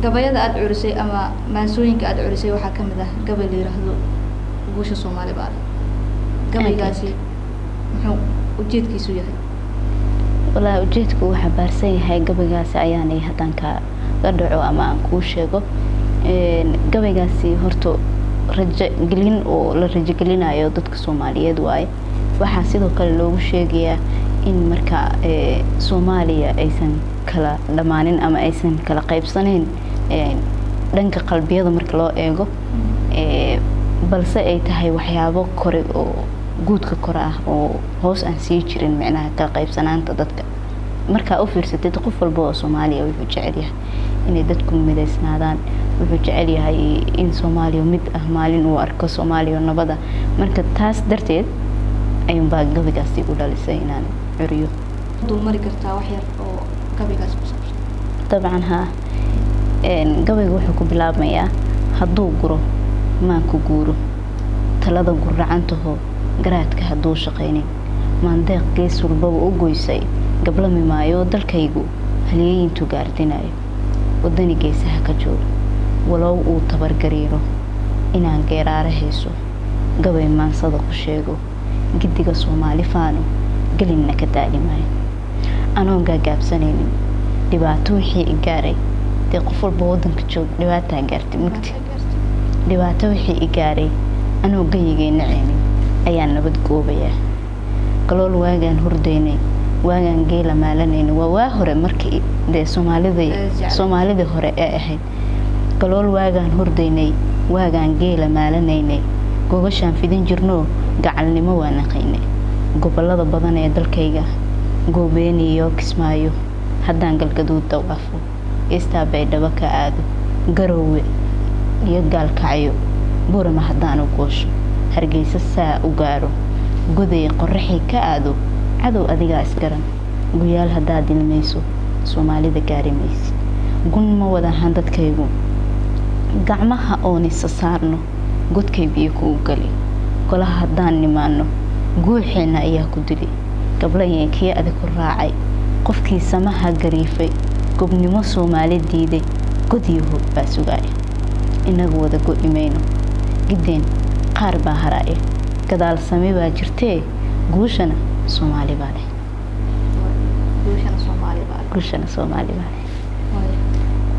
Gabayada aada curisay ama maansooyinka aada curisay waxaa ka mid ah gabay la yiraahdo Guusha Soomaali baa leh. Gabaygaasi muxuu ujeedkiisu yahay? Wallaahi, ujeedka uu xambaarsan yahay gabaygaasi ayaanay haddaan kaaga dhaco ama aan kuu sheego. Gabaygaasi horta rajo gelin oo la rajogelinayo dadka Soomaaliyeed waaye. Waxaa sidoo kale loogu sheegayaa in marka Soomaaliya aysan kala dhammaanin ama aysan kala qaybsanayn dhanka qalbiyada marka loo eego, balse ay tahay waxyaabo kore oo guudka kore ah oo hoos aan sii jirin, micnaha kala qaybsanaanta dadka. Markaa u fiirsatid, qof walba oo Soomaaliya wuxuu jecel yahay inay dadku midaysnaadaan, wuxuu jecel yahay in Soomaaliya mid ah maalin uu arko, Soomaaliya nabada. Marka taas darteed ayuunbaa gabaygaasi u dhalisay inaan curiyo. Dulmari kartaa wax yar oo gabaygaasi ku saabsan? Dabcan haa. Gabayga wuxuu ku bilaabmayaa: hadduu guro maanku guuro, talada guracantaho, garaadka hadduu shaqaynin, maandeeq gees walbaba u goysay, gablami maayo dalkaygu, halyeeyintu gaardinayo, wadani geesaha ka joogo, walow uu tabargariiro, inaan geeraare hayso, gabay maansada ku sheego, giddiga Soomaali faano, gelinna ka daali maayo, anoon gaagaabsanaynin dhibaato wixii i gaaray. Dee qof walba wadanka joog dhibaataa gaartay mugti. Dhibaato wixii i gaaray, anoo gayigay nacaynin ayaan nabad goobayaa. Galool waagaan hurdaynay, waagaan geela maalanayna, waa waa hore markii dee Soomaalida, Soomaalidii hore ee ahayd. Galool waagaan hurdaynay, waagaan geela maalanaynay, gogashaan fidin jirnoo, gacalnimo waa naqaynay. Gobolada badan ee dalkayga, Goobeeniyo Kismaayo, haddaan Galgaduud dawaafo, Istaa Baydhabo ka aado, Garoowe iyo Gaalkacyo, Burama haddaan u goosho, Hargeysa saa u gaaro, Goday qoraxii ka aado, cadow adigaa isgaran. Guyaal haddaad ilmayso, Soomaalida gaari maysid. Gun ma wadahan dadkaygu, gacmaha oon isa saarno, godkay biyo kugu gali. Golaha haddaan nimaano, guuxeenna ayaa ku dili. Gablayeen kii adig ku raacay, qofkii samaha gariifay, gobnimo Soomaali diiday, god iyo hoog baa sugaaya. Inagu wada go'i mayno, giddeen qaar baa haraaya, gadaal sami baa jirtee, guushana Soomaali baa leh. Guushana Soomaali baa leh. Guushana Soomaali baa leh.